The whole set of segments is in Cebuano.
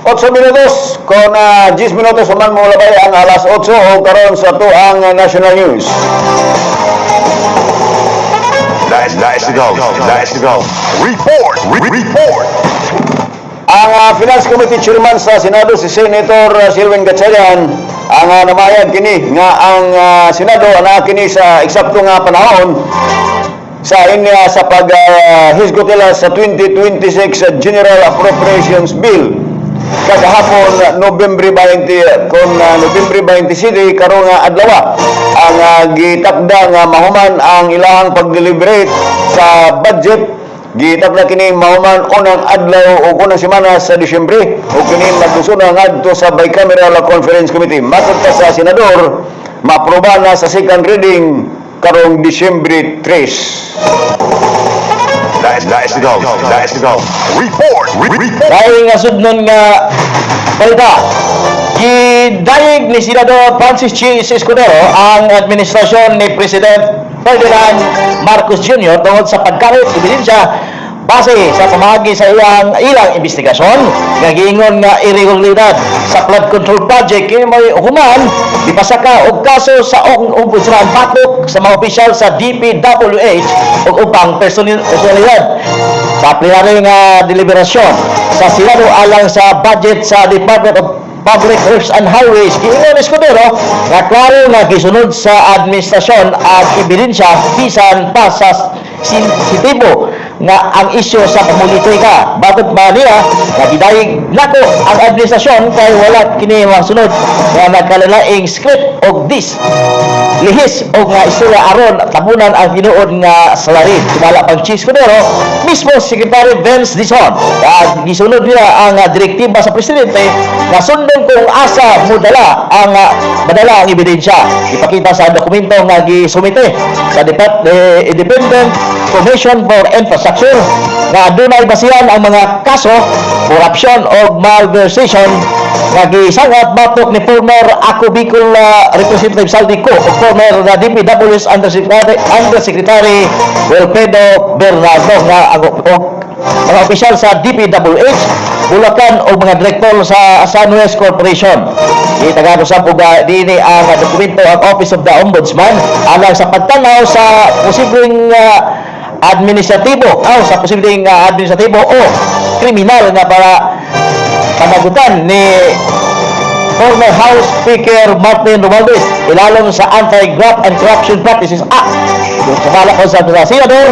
8 minutos kon 10 minutos human mo labay ang alas 8 o karon sa atoang national news. National, national. Report, report. Ang Finance Committee Chairman sa Senado, si Senator Sherwin Gatchalian, ang namayag kini nga ang Senado ana kini sa eksakto nga panahon sa inya sa pag hisgot nila sa 2026 General Appropriations Bill kagahapon, Nobyembre 20, kon Nobyembre 27 karon nga adlaw ang gitakda nga mahuman ang ilahang pag-deliberate sa budget. Gitakda kini mahuman unang adlaw o unang semana sa Disyembre o kini magdusuna ngadto sa Bicameral Conference Committee. Matod pa sa senador, maaproba na sa second reading karong Disyembre 3. National, national. Report, report. Dahil nga sudnon nga balita, gidayeg ni Senador Francis Chiz Escudero ang administrasyon ni President Ferdinand Marcos Jr. tungod sa pagkalit ebidensya base sa pamagi sa iyang ilang investigasyon nga giingon nga irregularidad sa flood control project. Kini may human gipasaka og kaso sa ombudsman batok sa mga opisyal sa DPWH ug upang personalidad. Sa plenary nga deliberasyon sa Senado alang sa budget sa Department of Public Works and Highways, giingon ni Escudero nga klaro nga gisunod sa administrasyon ang ebidensya bisan pa sa sensitibo nga ang isyu sa politika. Matod pa niya nga gidayeg nako ang administrasyon kay wala kini masunod nga nagkalalaing script og dis lihis o nga istorya aron tabunan ang tinuod nga salarin. Tumala pang Chiz Escudero, mismo Secretary Vince Dizon, gisunod niya ang direktiba sa presidente nga sundon kung asa modala ang madala ang ebidensya. Ipakita sa dokumento nga gisumite sa Independent Commission for Infrastructure nga adunay basihan ang mga kaso korupsyon o malversation nga gisangat batok ni former Ako Bicol Representative Zaldy Co o former na DPWH Undersecretary Wilfredo Bernardo nga ang o, mga opisyal sa DPWH Bulacan o mga direktor sa Sunwest Corporation. Gitagano sa og dinhi ang dokumento ang Office of the Ombudsman alang sa pagtanaw sa posibleng administratibo o sa posibleng administratibo o kriminal nga para panagutan ni former House Speaker Martin Romualdez ilalom sa Anti-Graft and Corruption Practices Act. Sumala ko sa mga senador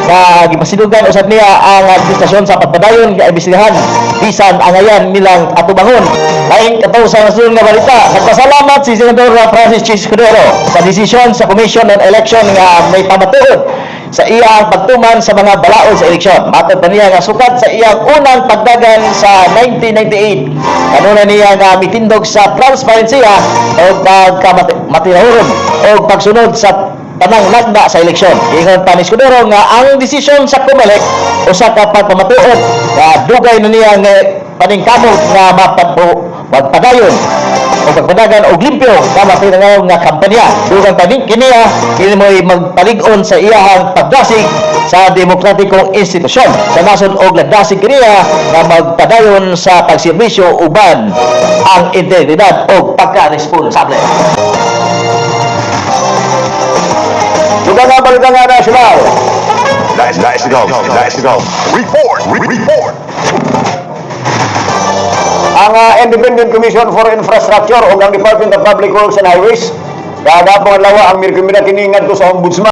na gipasidugan usab niya ang administrasyon sa pagpadayon nga imbestigahan bisan angayan nilang atubangon. Laing kataw sa nasunod nga balita, nagpasalamat si Senador Francis Chiz Escudero sa desisyon sa Commission on Election nga may pamatuod sa iyang pagtuman sa mga balaod sa eleksyon. Matod pa niya nga sukat sa iyang unang pagdagan sa 1998, kanunay niya nga mitindog sa transparensiya o pagkamatinuoron o pagsunod sa tanang lagda sa eleksyon. Ingon pa ni Escudero nga ang desisyon sa COMELEC usa ka pagpamatuod nga dugay na niya nga paningkamot nga magpadayon o pagpadagan og limpyo nga matinangaw nga kampanya. Dugang pa ni kiniya, kini mo'y magpalig-on sa iyahang pagdasig sa demokratikong institusyon sa nasod og nagdasig kiniya nga magpadayon sa pagserbisyo uban ang integridad o pagka-responsable. Dugang nga balita nga nasyonal. National, national. Report, report. Ang Independent Commission for Infrastructure o ang Department of Public Works and Highways kagapong adlaw ang mirekomenda kini ngadto sa Ombudsman.